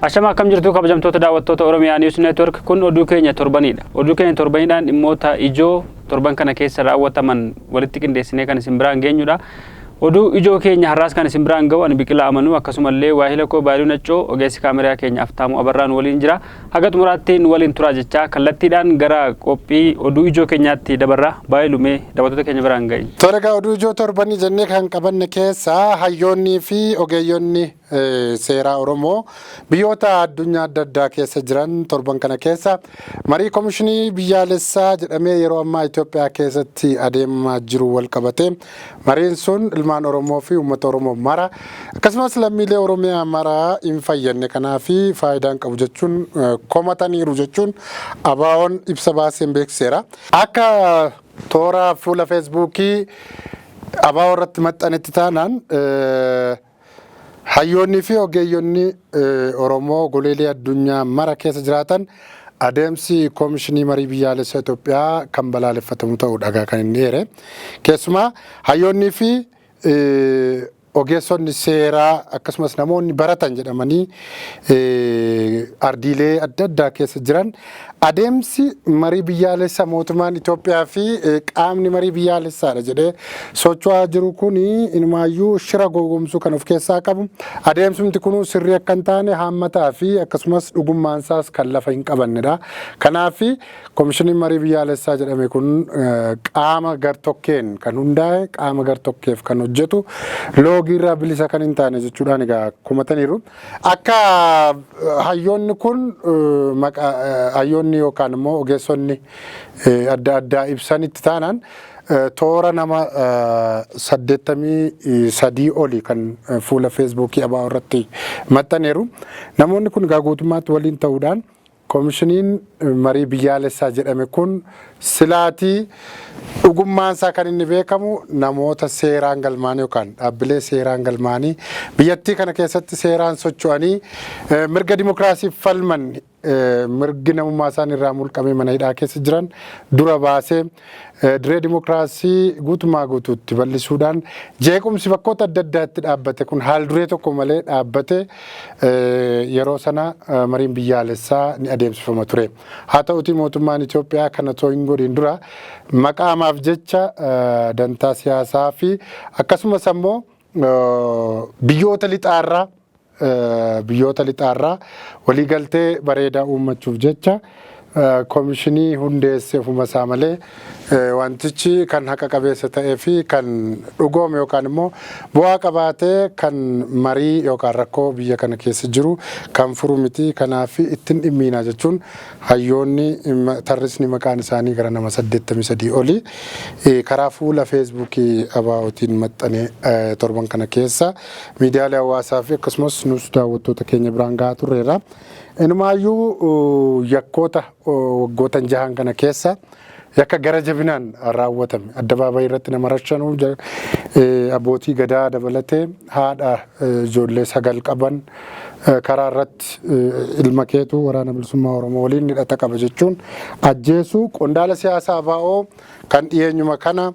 Ashama, akkam jirtu kabajamtoota daawwattoota Oromiyaa News Network? Kun oduu keenya torbanidha. Oduu keenya torbaniidhaan dhimmoota ijoo torban kana keessa raawwataman walitti qindeessinee kan isin biraan geenyudha. Oduu ijoo keenya har'aas kan isin biraan ga'u ani Biqilaa Amanuu, akkasumallee waahila koo Baayiluu Naccoo, ogeessi kaameraa keenya Aftaamuu Abarraan waliin jira. Haga xumuraatti nu waliin turaa jechaa kallattiidhaan gara qophii oduu ijoo keenyaatti dabarra. Baayiluu, mee daawwattoota keenya biraan ga'i. Tole egaa, oduu ijoo torbanii jennee kan qabanne keessaa hayyoonnii fi ogeeyyonni seeraa Oromoo biyyoota addunyaa adda addaa keessa jiran torban kana keessa marii komishinii biyyaalessaa jedhamee yeroo ammaa Itoophiyaa keessatti adeemaa jiru wal qabate, mariin sun ilmaan Oromoo fi uummata Oromoo mara akkasumas lammiilee Oromiyaa mara hin fayyadne, kanaaf faayidaan qabu jechuun komataniiru jechuun ABO'n ibsa baaseen beeksiseera. Akka toora fuula Feesbuukii ABO irratti maxxanetti taanaan, hayyoonnii fi ogeeyyonni Oromoo goleelee addunyaa mara keessa jiraatan adeemsi koomishinii marii biyyaalessaa Itoophiyaa kan balaaleffatamu ta'uudha kan inni eere. Keessumaa hayyoonnii fi ogeessonni seeraa akkasumas namoonni baratan jedhamanii ardiilee adda addaa keessa jiran adeemsi marii biyyaalessaa mootummaan Itoophiyaa fi qaamni marii biyyaalessaadha jedhee socho'aa jiru kun inumaayyuu shira gowwoomsuu kan of keessaa qabu. Adeemsumti kun sirrii akka hin taane, haammataa fi akkasumas dhugummaansaas kan lafa hin qabannedha. Kanaaf koomishiniin marii biyyaalessaa jedhame kun qaama gartokkeen kan hundaa'e, qaama gartokkeef kan hojjetu, loogiirraa bilisa kan hin taane jechuudhaan egaa komataniiru. Akka hayyoonni kun, hayyoonni yookaan immoo ogeessonni adda addaa ibsanitti taanaan, toora nama 83 olii kan fuula Feesbuukii ABO irratti maxxaneeru. Namoonni kun egaa guutummaatti waliin ta'uudhaan koomishiniin marii biyyaalessaa jedhame kun silaatii dhugummaansaa kan inni beekamu namoota seeraan galmaanii yookaan dhaabbilee seeraan galmaanii biyyattii kana keessatti seeraan socho'anii mirga dimokiraasiif falman, mirgi namummaa isaan irraa mulqamee mana hidhaa keessa jiran dura baasee, diree dimokiraasii guutummaa guutuutti bal'isuudhaan, jeequmsi bakkoota adda addaatti dhaabbate kun haal duree tokko malee dhaabbate, yeroo sana mariin biyyaalessaa ni adeemsifama ture. Haa ta'utii mootummaan Itoophiyaa kana otoo hin godhin dura maqaamaaf jecha dantaa siyaasaa fi akkasumas ammoo biyyoota lixaarraa waliigaltee bareedaa uummachuuf jecha koomishinii hundeesse ofuma isaa malee, wantichi kan haqa qabeessa ta'ee fi kan dhugoome yookaan immoo bu'aa qabaatee kan marii yookaan rakkoo biyya kana keessa jiru kan furu miti. Kanaaf ittiin dhimmiinaa jechuun hayyoonni tarrisni maqaan isaanii gara nama 83 olii karaa fuula Feesbuukii ABO'tiin maxxanee torban kana keessa miidiyaalee hawaasaa fi akkasumas nus daawwattoota keenya biraan gahaa turreerra. Inumaayyuu yakkoota waggootan 6n kana keessa yakka gara jabinaan raawwatame, addabaabayii irratti nama rashanuu, abbootii gadaa dabalatee haadha ijoollee sagal qaban karaa irratti ilma keetu Waraana Bilisummaa Oromoo waliin hidhata qaba jechuun ajjeesuu, qondaala siyaasaa ABO kan dhiyeenyuma kana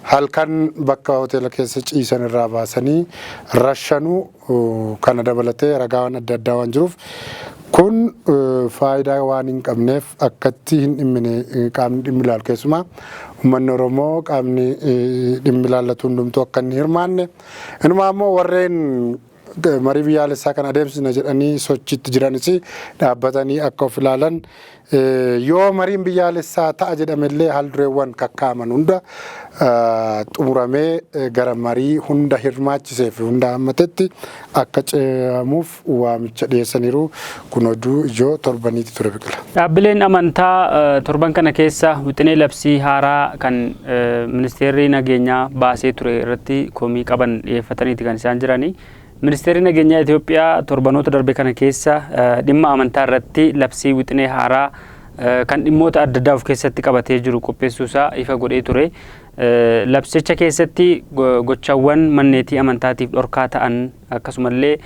halkan bakka hoteela keessa ciisan irraa baasanii rashanuu kana dabalatee ragaawwan adda addaa waan jiruuf, kun faayidaa waan hin qabneef akkatti hin dhimmine qaamni dhimmi ilaalu, keessumaa uummanni Oromoo, qaamni dhimmi ilaallatu hundumtuu akka inni hirmaanne, inumaa immoo warreen marii biyyaalessaa kan adeemsisna jedhanii sochiitti jiranis dhaabbatanii akka of ilaalan, yoo mariin biyyaalessaa ta'a jedhamellee haal dureewwan kakkaa'aman hunda xumuramee gara marii hunda hirmaachisee fi hunda hammatetti akka ce'amuuf waamicha dhiyeessaniiru. Kun oduu ijoo torbaniiti ture, Biqila. Dhaabbileen amantaa torban kana keessa wixinee labsii haaraa kan ministeerri nageenyaa baasee ture irratti komii qaban dhiyeeffataniiti kan isaan jiranii. Ministeerri nageenyaa Itoophiyaa torbanoota darbe kana keessa dhimma amantaa irratti labsii wixinee haaraa kan dhimmoota adda addaa of keessatti qabatee jiru qopheessuusaa ifa godhee ture. Labsicha keessatti gochawwan manneetii amantaatiif dhorkaa ta'an, akkasumallee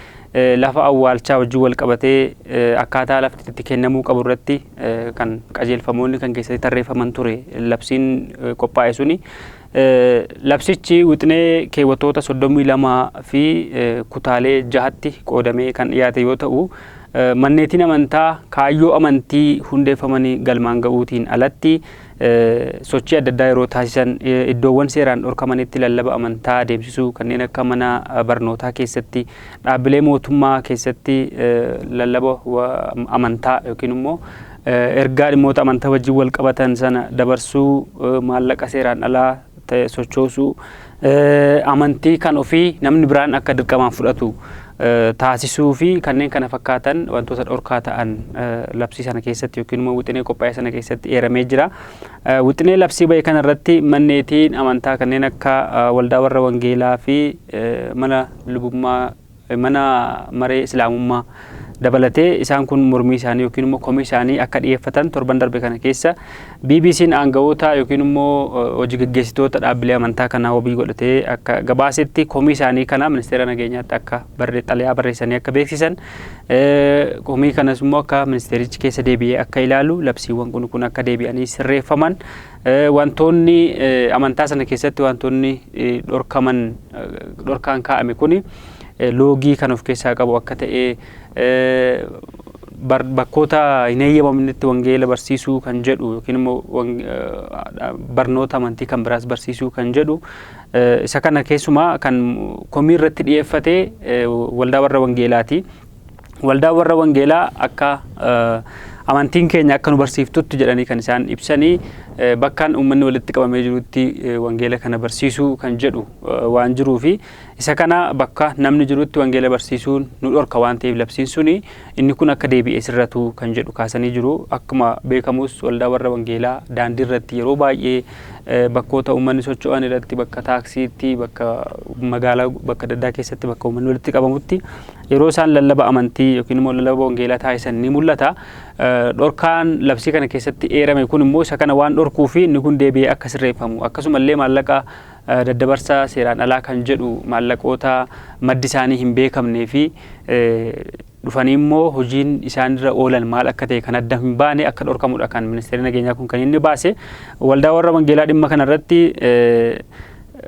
lafa awwaalchaa wajjin wal qabatee akkaataa lafti itti kennamuu qabu irratti kan qajeelfamoonni kan keessatti tarreeffaman ture labsiin qophaa'e suni. Labsichi wixinee keewwattoota 32 fi kutaalee jahatti qoodamee kan dhiyaate yoo ta'u, Manneetiin amantaa kaayyoo amantii hundeeffamanii galmaan ga'uutiin alatti sochii adda addaa yeroo taasisan, iddoowwan seeraan dhorkamanitti lallaba amantaa adeemsisuu, kanneen akka mana barnootaa keessatti, dhaabbilee mootummaa keessatti lallaba amantaa yookiin immoo ergaa dhimmoota amantaa wajjin wal qabatan sana dabarsuu, maallaqa seeraan alaa ta'e sochoosuu, amantii kan ofii namni biraan akka dirqamaan fudhatu taasisuu fi kanneen kana fakkaatan wantoota dhorkaa ta'an labsii sana keessatti yookiin immoo wixinee qophaa'e sana keessatti eeramee jira. Wixinee labsii ba'e kana irratti manneetiin amantaa kanneen akka Waldaa Warra Wangeelaa fi mana lubummaa, mana maree Islaamummaa dabalatee isaan kun mormii isaanii yookiin immoo komii isaanii akka dhiyeeffatan torban darbe kana keessa BBC'n aangawoota yookiin immoo hojii gaggeessitoota dhaabbilee amantaa kanaa wabii godhatee akka gabaasetti, komii isaanii kana Ministeera Nageenyaatti akka xalayaa barreessanii akka beeksisan, komii kanas immoo akka ministeerichi keessa deebi'ee akka ilaalu, labsiiwwan kun akka deebi'anii sirreeffaman, wantoonni amantaa sana keessatti wantoonni dhorkaman, dhorkaan kaa'ame kuni loogii kan of keessaa qabu akka ta'e, bakkoota hin eeyyamamnetti wangeela barsiisuu kan jedhu yookiin immoo barnoota amantii kan biraas barsiisuu kan jedhu, isa kana keessumaa kan komii irratti dhiyeeffate Waldaa Warra Wangeelaati. Waldaa Warra Wangeelaa akka amantiin keenya akka nu barsiiftutti jedhanii kan isaan ibsanii, bakkaan uummanni walitti qabamee jirutti wangeela kana barsiisuu kan jedhu waan jiruu fi isa kana bakka namni jirutti wangeela barsiisuun nu dhorka waan ta'eef, labsiin suni inni kun akka deebi'ee sirratu kan jedhu kaasanii jiru. Akkuma beekamus Waldaa Warra Wangeelaa daandii irratti yeroo baay'ee, bakkoota uummanni socho'an irratti, bakka taaksiitti, bakka magaalaa bakka adda addaa keessatti, bakka uummanni walitti qabamutti yeroo isaan lallaba amantii yookiin immoo lallaba wangeelaa taasisan ni mul'ata. Dhorkaan labsii kana keessatti eerame kun immoo isa kana waan dhorkuu fi inni kun deebi'ee akka sirreeffamu, akkasumallee maallaqa daddabarsa seeraan alaa kan jedhu, maallaqoota maddi isaanii hin beekamnee fi dhufanii immoo hojiin isaanirra oolan maal akka ta'e kan adda hin baane akka dhorkamudha kan Ministeerri Nageenyaa kun kan inni baase. Waldaa Warra Wangeelaa dhimma kanarratti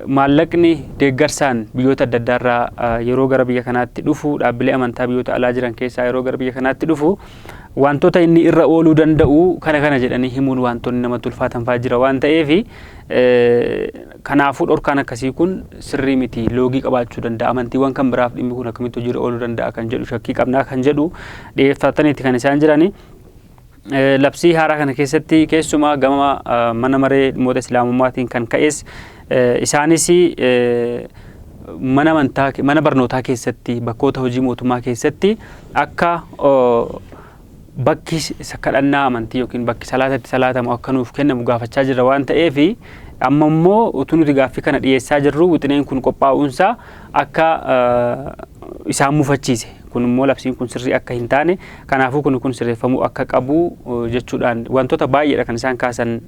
maallaqni deeggarsaan biyyoota adda addaarraa yeroo gara biyya kanaatti dhufu, dhaabbilee amantaa biyyoota alaa jiran keessaa yeroo gara biyya kanaatti dhufu, wantoota inni irra ooluu danda'u kana kana jedhanii himuun wantoonni namatti ulfaatan fa'aa jira waan ta'eef, kanaafuu dhorkaan akkasii kun sirrii miti, loogii qabaachuu danda'a, amantiiwwan kan biraaf dhimmi kun akkamitti hojiirra ooluu danda'a kan jedhu shakkii qabnaa kan jedhu dhiyeeffataniiti kan isaan jirani. Labsii haaraa kana keessatti keessumaa gama mana maree dhimmoota Islaamummaatiin kan ka'es, isaanis mana amantaa, mana barnootaa keessatti, bakkoota hojii mootummaa keessatti akka bakki kadhannaa amantii yookiin bakki salaata itti salaatamu akka nuuf kennamu gaafachaa jirra waan ta'eef, amma immoo utuu nuti gaaffii kana dhiyeessaa jirru wixineen kun qophaa'uunsaa akka isaan mufachiise, kun immoo labsiin kun sirrii akka hin taane, kanaafuu kun sirreeffamuu akka qabu jechuudhaan wantoota baay'eedha kan isaan kaasan.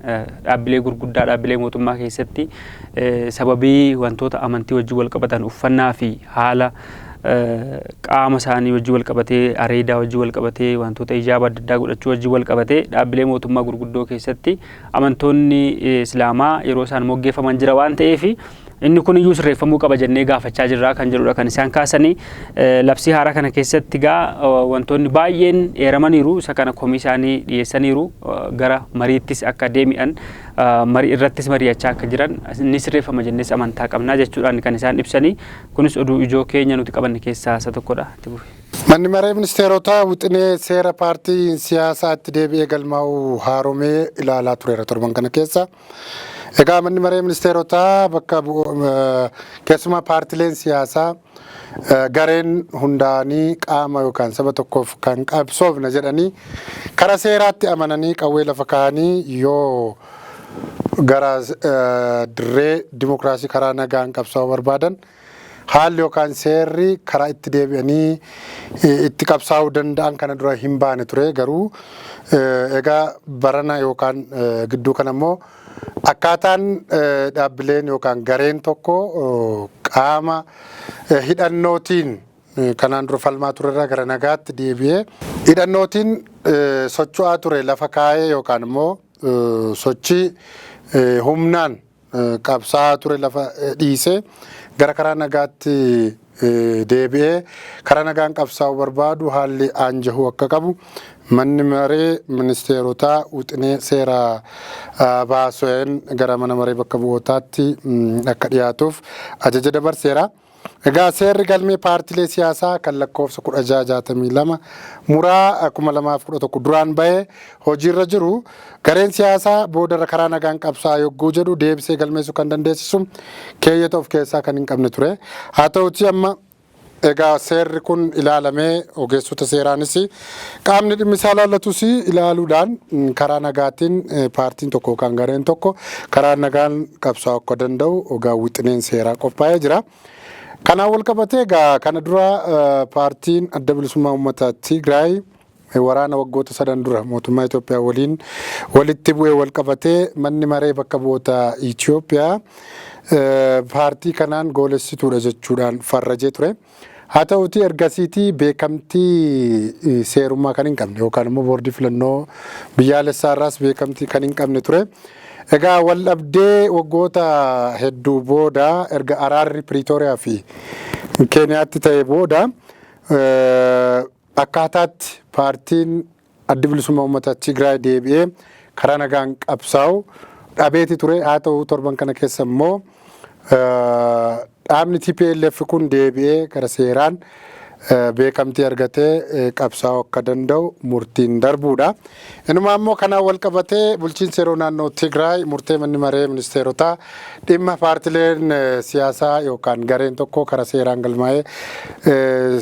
Dhaabbilee gurguddaa, dhaabbilee mootummaa keessatti sababii wantoota amantii wajjin wal qabatan, uffannaa fi haala qaama isaanii wajjin wal qabatee, areedaa wajjin wal qabatee, wantoota ijaaba adda addaa godhachuu wajjin wal qabatee, dhaabbilee mootummaa gurguddoo keessatti amantoonni Islaamaa yeroo isaan moggeeffaman jira waan ta'eef, inni kun iyyuu sirreeffamuu qaba jennee gaafachaa jirra kan jedhudha kan isaan kaasanii. Labsii haaraa kana keessatti gaa wantoonni baay'een eeramaniiru. Isa kana komii isaanii dhiyeessaniiru. Gara mariittis akka deebi'an, marii irrattis mari'achaa akka jiran, inni sirreeffama jennees amantaa qabnaa jechuudhaan kan isaan ibsanii. Kunis oduu ijoo keenya nuti qabanne keessaa isa tokkodha. Manni maree ministeerotaa wixinee seera paartii siyaasaatti deebi'ee galmaa'uu haaromee ilaalaa tureera torban kana keessa. Egaa manni maree ministeerotaa bakka keessumaa paartileen siyaasaa gareen hundaa'anii qaama yookaan saba tokkoof kan qabsoofna jedhanii karaa seeraatti amananii qawwee lafa kaa'anii yoo gara dirree dimokiraasii karaa nagaan qabsaa'uu barbaadan, haalli yookaan seerri karaa itti deebi'anii itti qabsaa'uu danda'an kana dura hin baane ture. Garuu egaa barana yookaan gidduu kana immoo akkaataan dhaabbileen yookaan gareen tokko qaama hidhannootiin kanaan dura falmaa turerraa gara nagaatti deebi'ee hidhannootiin socho'aa ture lafa kaa'ee yookaan immoo sochii humnaan qabsaa'aa ture lafa dhiisee gara karaa nagaatti deebi'ee karaa nagaan qabsaa'uu barbaadu haalli aanjahuu akka qabu manni maree ministeerotaa wixinee seera baaseen gara mana maree bakka bu'ootaatti akka dhiyaatuuf ajaja dabarseera. Egaa seerri galmee paartilee siyaasaa kan lakkoofsa 1662 muraa 2011 duraan bahee hojiirra jiru gareen siyaasaa boodarra karaa nagaan qabsaa yogguu jedhu deebisee galmeessuu kan dandeessisu keeyyata of keessaa kan hin qabne ture. Haa ta'uti amma egaa seerri kun ilaalamee ogeessota seeraanis qaamni dhimmi isaa ilaallatus ilaaluudhaan karaa nagaatiin paartiin tokko yookaan gareen tokko karaa nagaan qabsaa'uu akka danda'u egaa wixineen seeraa qophaa'ee jira. Kanaan wal qabatee egaa kana dura paartiin Adda Bilisummaa Uummata Tigraay waraana waggoota sadan dura mootummaa Itoophiyaa waliin walitti bu'ee wal qabatee manni maree bakka bu'oota Itoophiyaa paartii kanaan goolessituudha jechuudhaan farrajee ture. Haa ta'uti ergasiitii beekamtii seerummaa kan hin qabne yookaan immoo boordii filannoo biyyaalessaa irraas beekamtii kan hin qabne ture. Egaa wal dhabdee waggoota hedduu booda erga araarri Piriitooriyaa fi Keeniyaatti ta'e booda akkaataatti paartiin Addi Bilisummaa Uummata Tigraay deebi'ee karaa nagaan qabsaa'u dhabeeti ture. Haa ta'u torban kana keessa immoo dhaabni TPLF kun deebi'ee gara seeraan beekamtii argatee qabsaa'uu akka danda'u murtiin darbuudha. Inuma ammoo kanaan wal qabatee bulchiinsi yeroo naannoo Tigraay murtee manni maree ministeerotaa dhimma paartileen siyaasaa yookaan gareen tokko karaa seeraan galmaa'ee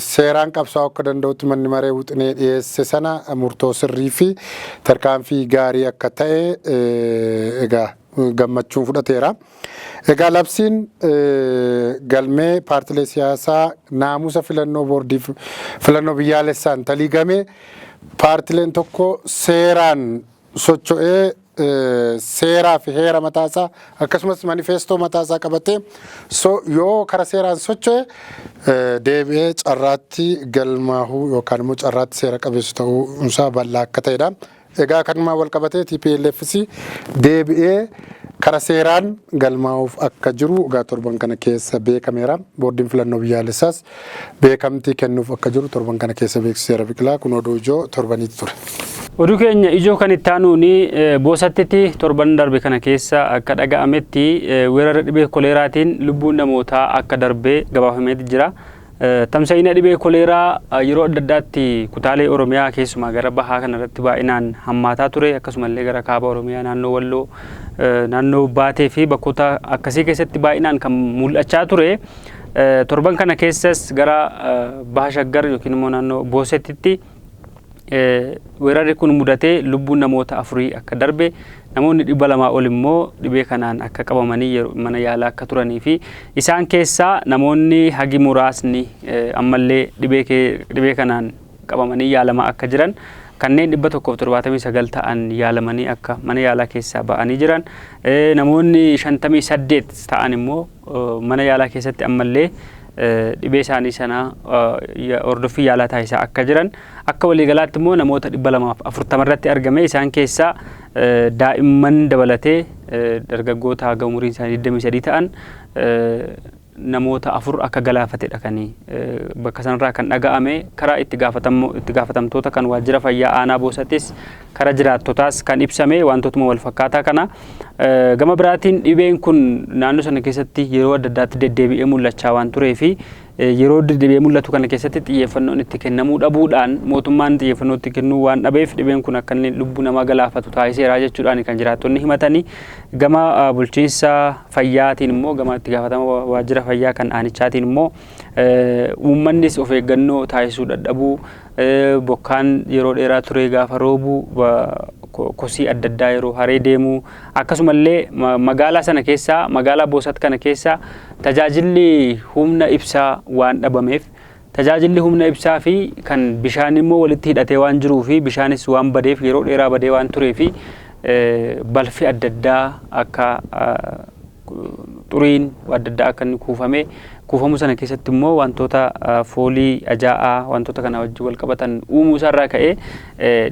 seeraan qabsaa'uu akka danda'utti manni maree wixinee dhiyeesse sana murtoo sirrii fi tarkaanfii gaarii akka ta'e egaa gammachuun fudhateera. Egaa labsiin galmee paartilee siyaasaa naamusa filannoo boordii filannoo biyyaalessaan taliigame paartileen tokko seeraan socho'ee seeraa fi heera mataasaa akkasumas manifeestoo mataasaa qabatee yoo kara seeraan socho'e deebi'ee carraatti galmaahuu yookaan immoo carraatti seera qabeessa ta'uu isaa bal'aa akka ta'edha. Egaa kanumaan wal qabatee TPLFs deebi'ee kara seeraan galmaa'uuf akka jiru egaa torban kana keessa beekameera. Boordiin filannoo biyyaalessaas beekamtii kennuuf akka jiru torban kana keessa beeksiseera. Biqilaa, kun oduu ijoo torbaniitti ture. Oduu keenya ijoo kan itti aanuun Boosattitti torban darbe kana keessa akka dhaga'ametti weerara dhibee koleeraatiin lubbuun namootaa akka darbee gabaafameeti jira. Tamsa'ina dhibee koleeraa yeroo adda addaatti kutaalee Oromiyaa keessumaa gara bahaa kanarratti baay'inaan hammaataa ture, akkasumallee gara kaaba Oromiyaa naannoo Walloo, naannoo Baatee fi bakkoota akkasii keessatti baay'inaan kan mul'achaa ture. Torban kana keessas gara Baha Shaggar yookiin immoo naannoo Boosettitti weerarri kun mudatee lubbuun namoota 4 akka darbe, namoonni 200 ol immoo dhibee kanaan akka qabamanii mana yaalaa akka turanii fi isaan keessaa namoonni hagi muraasni ammallee dhibee kanaan qabamanii yaalamaa akka jiran, kanneen 179 ta'an yaalamanii akka mana yaalaa keessaa ba'anii jiran, namoonni 58 ta'an immoo mana yaalaa keessatti ammallee dhibee isaanii sana hordoffii yaalaa taasisaa akka jiran, akka waliigalaatti immoo namoota 240 irratti argame, isaan keessaa daa'imman dabalatee dargaggoota haga umuriin isaanii 23 ta'an namoota 4 akka galaafatedha kan bakka sanarraa kan dhaga'ame. Karaa itti gaafatamtoota kan waajjira fayyaa aanaa Boosattis karaa jiraattotaas kan ibsame wantootuma wal fakkaataa kana. Gama biraatiin dhibeen kun naannoo sana keessatti yeroo adda addaatti deddeebi'ee mul'achaa waan turee fi yeroo deddeebi'ee mul'atu kana keessatti xiyyeeffannoon itti kennamuu dhabuudhaan, mootummaan xiyyeeffannoo itti kennuu waan dhabeef dhibeen kun akka inni lubbuu namaa galaafatu taasiseera jechuudhaan kan jiraattonni himatanii. Gama bulchiinsa fayyaatiin immoo, gama itti gaafatama waajjira fayyaa kan aanichaatiin immoo, uummannis of eeggannoo taasisuu dadhabuu, bokkaan yeroo dheeraa ture gaafa roobu kosii adda addaa yeroo haree deemuu, akkasumallee magaalaa sana keessaa, magaalaa Boosat kana keessaa tajaajilli humna ibsaa waan dhabameef, tajaajilli humna ibsaa fi kan bishaan immoo walitti hidhatee waan jiruu fi bishaanis waan badeef, yeroo dheeraa badee waan turee fi balfi adda addaa akka xuriin adda addaa akka inni kuufame, kuufamuu sana keessatti immoo wantoota foolii ajaa'aa wantoota kana wajjin wal qabatan uumuu isaarraa ka'ee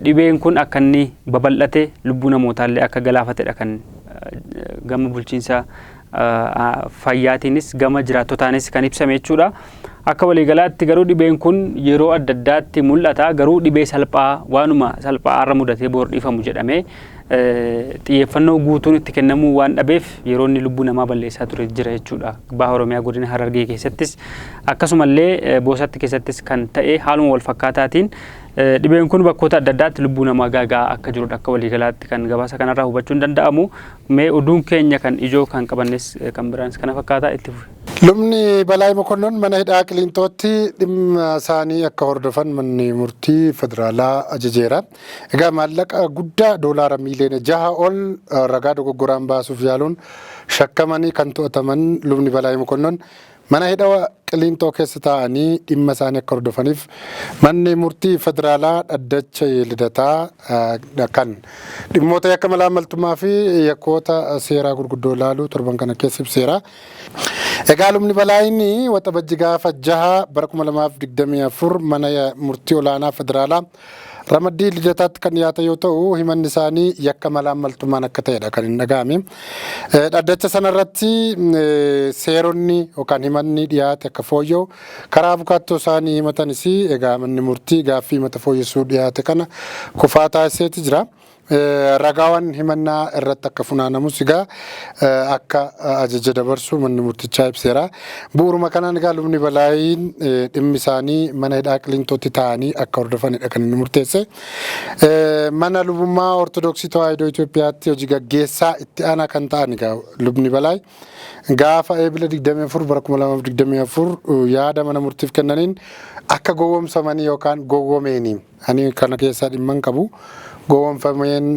dhibeen kun akka inni babal'ate, lubbuu namootaallee akka galaafatedha kan gama bulchiinsa fayyaatiinis gama jiraattotaanis kan ibsame jechuudha. Akka waliigalaatti garuu dhibeen kun yeroo adda addaatti mul'ata, garuu dhibee salphaa waanuma salphaa har'a mudatee boor dhiifamu jedhamee xiyyeeffannoo guutuun itti kennamuu waan dhabeef yeroo inni lubbuu namaa balleessaa ture jira jechuudha. Baha Oromiyaa godina Harargee keessattis akkasumallee Boosatti keessattis kan ta'e haaluma wal fakkaataatiin dhibeen kun bakkoota adda addaatti lubbuu namaa gaagaa akka jirudha akka waliigalaatti kan gabaasa kanarraa hubachuun danda'amu. Mee oduun keenya kan ijoo kan qabannes kan biraanis kana fakkaataa itti fufe. Lubni Balaay Mokonnon mana hidhaa Qiliinxootti dhimma isaanii akka hordofan manni murtii federaalaa ajajeera. Egaa maallaqa guddaa doolaara miiliyoona 6 ol ragaa dogoggoraan baasuuf yaaluun shakkamanii kan to'ataman lubni Balaay Mokonnon mana hidhaa Qiliinxoo keessa taa'anii dhimma isaanii akka hordofaniif manni murtii federaalaa dhaddacha Lidataa kan dhimmoota yakka malaammaltummaa fi yakkoota seeraa gurguddoo ilaalu torban kana keessa ibseera. Egaa lubni Balaayin Waxabajji gaafa 6 bara 2024 mana murtii olaanaa federaalaa ramaddii Lidataatti kan dhiyaatan yoo ta'u, himanni isaanii yakka malaammaltummaan akka ta'edha kan hin dhaga'ame. Dhaddacha sanarratti seeronni yookaan himanni dhiyaate akka fooyya'u karaa abukaattoo isaanii himatanis, egaa manni murtii gaaffii himata fooyyessuu dhiyaate kana kufaa taasiseeti jira. Ragaawwan himannaa irratti akka funaanamus egaa akka ajaja dabarsu manni murtichaa ibseera. Bu'uuruma kanaan egaa lubni Balaayiin dhimmi isaanii mana hidhaa Qiliinxootti taa'anii akka hordofanidha kan inni murteesse. Mana lubummaa Ortodoksii Tawaahidoo Itoophiyaatti hojii gaggeessaa itti aanaa kan ta'an egaa lubni Balaay gaafa Eebila 24 bara 2024 yaada mana murtiif kennaniin akka gowwoomsamanii yookaan gowwomeeni, ani kana keessaa dhimma hin qabu, gowwoomfameen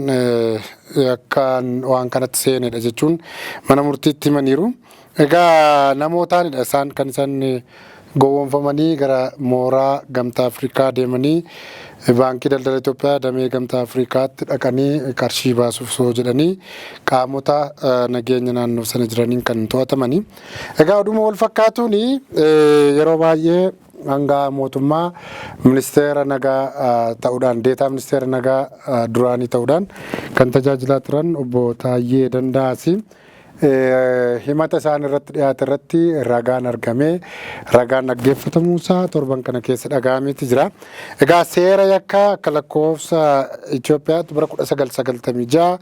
akkaan waan kanatti seenedha jechuun mana murtiitti himaniiru. Egaa namootaanidha isaan kan isaan gowwoomfamanii gara mooraa Gamtaa Afrikaa deemanii Baankii Daldala Itoophiyaa damee Gamtaa Afrikaatti dhaqanii qarshii baasuuf soo jedhanii qaamota nageenya naannoo sana jiraniin kan to'atamanii. Egaa oduma wal fakkaatuun yeroo baay'ee hanga mootummaa ministeera nagaa ta'uudhaan, deetaa ministeera nagaa duraanii ta'uudhaan kan tajaajilaa turan obbo Taayyee Danda'aasi. Himata isaan irratti dhiyaate irratti ragaan argamee ragaan dhaggeeffatamuusaa torban kana keessa dhaga'ameeti jira. Egaa seera yakkaa akka lakkoofsa Itoophiyaatti bara 1996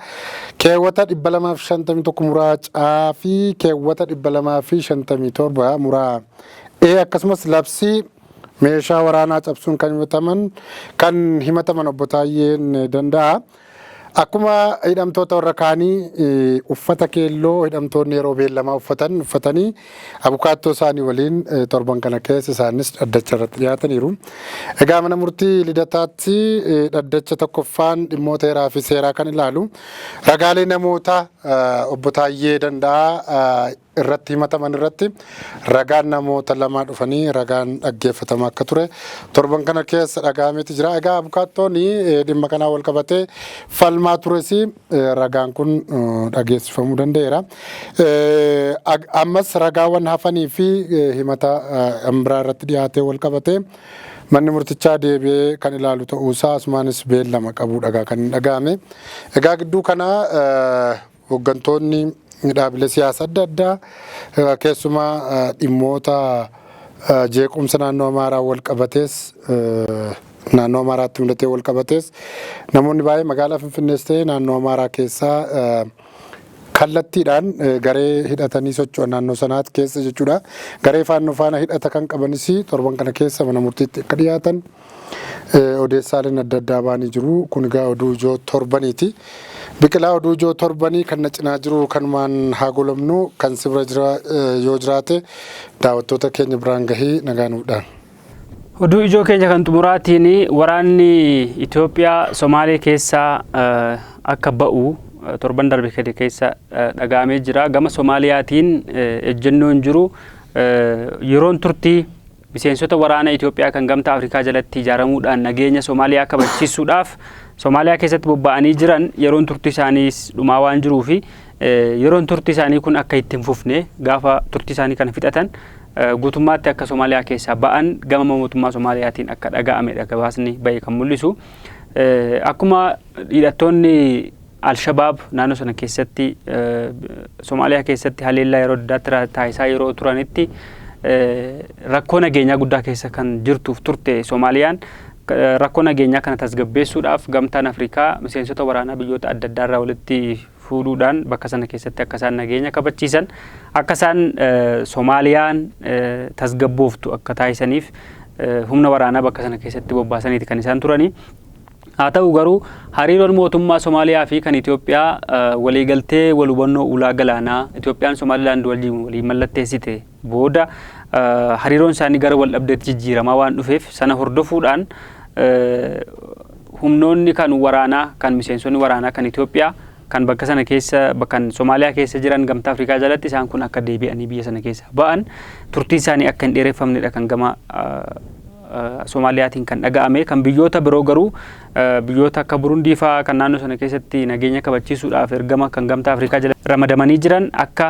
keewwata 251 muraa caa fi keewwata 257 muraa E akkasumas labsii meeshaa waraanaa cabsuun kan himataman obbo Taayyeen Danda'a. Akkuma hidhamtoota warra kaanii uffata keelloo hidhamtoonni yeroo beellamaa uffatan uffatanii abukaattoo isaanii waliin torban kana keessa isaanis dhaddacha irratti dhiyaataniiru. Egaa mana murtii Lidataatti dhaddacha tokkoffaan dhimmoota heeraa fi seeraa kan ilaalu ragaalee namoota obbo Taayyee Danda'aa irratti himataman irratti ragaan namoota lamaa dhufanii ragaan dhaggeeffatamaa akka ture torban kana keessa dhaga'ameeti jira. Egaa abukaattoon dhimma kanaa wal qabatee falmaa tures ragaan kun dhageessifamuu danda'eera. Ammas ragaawwan hafanii fi himata biraa irratti dhiyaatee wal qabatee manni murtichaa deebi'ee kan ilaalu ta'uusaa asumaanis beellama qabu dhagaa kan hin dhaga'ame. Egaa gidduu kana hooggantoonni dhaabilee siyaasaa adda addaa keessumaa dhimmoota jeequmsa naannoo Amaaraa wal qabatees, naannoo Amaaraatti mudatee wal qabatees, namoonni baay'ee magaalaa Finfinnees ta'e naannoo Amaaraa keessaa kallattiidhaan garee hidhatanii socho'an naannoo sanaatti keessa jechuudha. Garee Faannoo faana hidhata kan qabanis torban kana keessa mana murtiitti akka dhiyaatan odeessaaleen adda addaa ba'anii jiru. Kun egaa oduu ijoo torbaniiti. Biqilaa, oduu ijoo torbanii kan na cinaa jiru kanumaan haa golobnu, kan si bira jira yoo jiraate daawwattoota keenya biraan gahii nagaa nuudhaan. Oduu ijoo keenya kan xumuraatiin waraanni Itoophiyaa Somaalee keessaa akka ba'u torban darbe keessa dhaga'amee jira. Gama Somaaliyaatiin ejjennoon jiru yeroon turtii miseensota waraana Itoophiyaa kan Gamtaa Afrikaa jalatti ijaaramuudhaan nageenya Somaaliyaa kabachiisuudhaaf Somaaliyaa keessatti bobba'anii jiran yeroon turtii isaaniis dhumaa waan jiruu fi yeroon turtii isaanii kun akka itti hin fufne, gaafa turtii isaanii kana fixatan guutummaatti akka Somaaliyaa keessaa ba'an gama mootummaa Somaaliyaatiin akka dhaga'amedha gabaasni ba'e kan mul'isu. Akkuma hidhattoonni Alshabaab naannoo sana keessatti, Somaaliyaa keessatti haleellaa yeroo adda addaatti taasisaa yeroo turanitti rakkoo nageenyaa guddaa keessa kan jirtuuf turte Somaaliyaan, rakkoo nageenyaa kana tasgabbeessuudhaaf Gamtaan Afrikaa miseensota waraanaa biyyoota adda addaarraa walitti fuudhuudhaan bakka sana keessatti akka isaan nageenya kabachiisan, akka isaan Somaaliyaan tasgabbooftu akka taasisaniif humna waraanaa bakka sana keessatti bobbaasaniiti kan isaan turanii. Haa ta'u garuu, hariiroon mootummaa Somaaliyaa fi kan Itoophiyaa waliigaltee wal hubannoo ulaa galaanaa Itoophiyaan Somaalilaand waliin walii mallatteessite booda hariiroon isaanii gara wal dhabdeetti jijjiiramaa waan dhufeef, sana hordofuudhaan humnoonni kan waraanaa, kan miseensonni waraanaa kan Itoophiyaa kan bakka sana keessa, kan Somaaliyaa keessa jiran Gamtaa Afrikaa jalatti, isaan kun akka deebi'anii biyya sana keessa ba'an, turtiin isaanii akka hin dheereffamnedha kan gama Somaaliyaatiin kan dhaga'ame. Kan biyyoota biroo garuu, biyyoota akka Burundii fa'aa kan naannoo sana keessatti nageenya kabachiisuudhaaf ergama kan Gamtaa Afrikaa jala ramadamanii jiran akka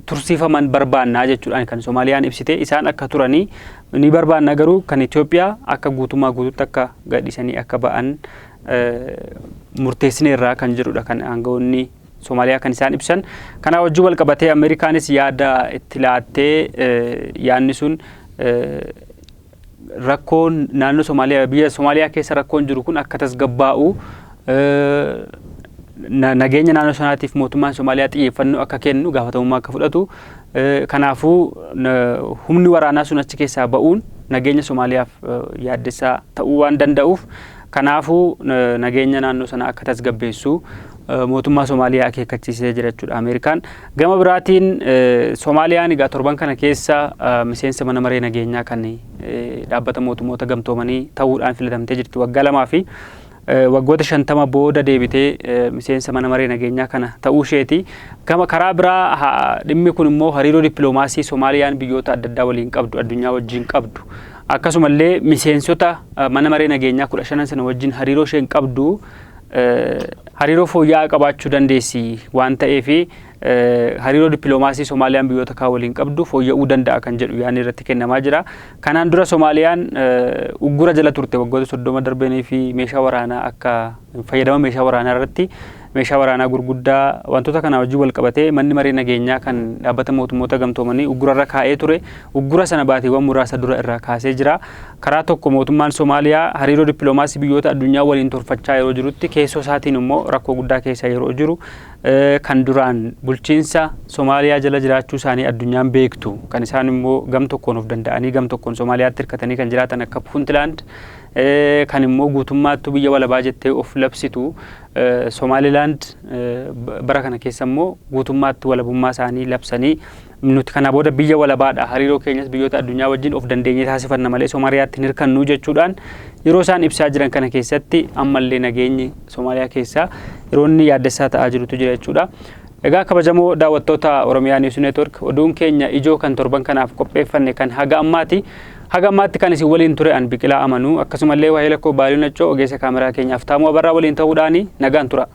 tursiifaman barbaannaa jechuudhaan kan Somaaliyaan ibsite, isaan akka turanii ni barbaanna, garuu kan Itoophiyaa akka guutummaa guututti akka gadhiisanii akka ba'an murteessineerraa kan jedhudha kan aangawoonni Somaaliyaa kan isaan ibsan. Kana wajjin wal qabatee Ameerikaanis yaada itti laattee, yaadni sun rakkoon naannoo Somaaliyaa, biyya Somaaliyaa keessa rakkoon jiru kun akka tasgabbaa'u, nageenya naannoo sanaatiif mootummaan Somaaliyaa xiyyeeffannoo akka kennu, gaafatamummaa akka fudhatu, kanaafuu humni waraanaa sun achi keessaa ba'uun nageenya Somaaliyaaf yaaddessaa ta'uu waan danda'uuf, kanaafuu nageenya naannoo sanaa akka tasgabbeessu mootummaa Somaaliyaa akeekkachiisee jira jechuudha Ameerikaan. Gama biraatiin Somaaliyaan egaa torban kana keessa miseensa mana maree nageenyaa kan Dhaabbata Mootummoota Gamtoomanii ta'uudhaan filatamtee jirti. Waggaa 2 fi waggoota 50 booda deebitee miseensa mana maree nageenyaa kana ta'uu isheeti. Gama karaa biraa dhimmi kun immoo hariiroo dippiloomaasii Somaaliyaan biyyoota adda addaa waliin qabdu, addunyaa wajjin qabdu, akkasumallee miseensota mana maree nageenyaa 15 sana wajjin hariiroo isheen qabdu hariiroo fooyya'aa qabaachuu dandeessi waan ta'eefi, hariiroo dippiloomaasii Somaaliyaan biyyoota kaan waliin qabdu fooyya'uu danda'a kan jedhu yaadni irratti kennamaa jira. Kanaan dura Somaaliyaan uggura jala turte waggoota 30 darbanii fi meeshaa waraanaa akka fayyadama meeshaa waraanaa irratti, meeshaa waraanaa gurguddaa, wantoota kana wajjin wal qabatee manni maree nageenyaa kan Dhaabbata Mootummoota Gamtoomanii uggurarra kaa'ee ture. Uggura sana baatiiwwan muraasa dura irraa kaasee jira. Karaa tokko mootummaan Somaaliyaa hariiroo dippiloomaasii biyyoota addunyaa waliin tolfachaa yeroo jirutti, keessoo isaatiin immoo rakkoo guddaa keessa yeroo jiru, kan duraan bulchiinsa Somaaliyaa jala jiraachuu isaanii addunyaan beektu, kan isaan immoo gam tokkoon of danda'anii gam tokkoon Somaaliyaatti hirkatanii kan jiraatan akka Puntland, kan immoo guutummaattu biyya walabaa jettee of labsitu Somaalilaand, bara kana keessa immoo guutummaatti walabummaa isaanii labsanii, nuti kana booda biyya walabaadha, hariiroo keenyas biyyoota addunyaa wajjin of dandeenyee taasifanna malee Somaaliyaatti hin hirkannu jechuudhaan yeroo isaan ibsaa jiran kana keessatti, ammallee nageenyi Somaaliyaa keessaa yeroo inni yaaddessaa ta'aa jirutu jira jechuudha. Egaa kabajamoo daawwattoota Oromiyaa News Network, oduun keenya ijoo kan torban kanaaf qopheeffanne kan haga ammaati. Haga ammaatti kan isin waliin ture an Biqilaa Amanuu, akkasumallee waa'ee lakkoo Baaluu Naccoo, ogeessa kaameraa keenyaaf Taamuu Abarraa waliin ta'uudhaani nagaan tura.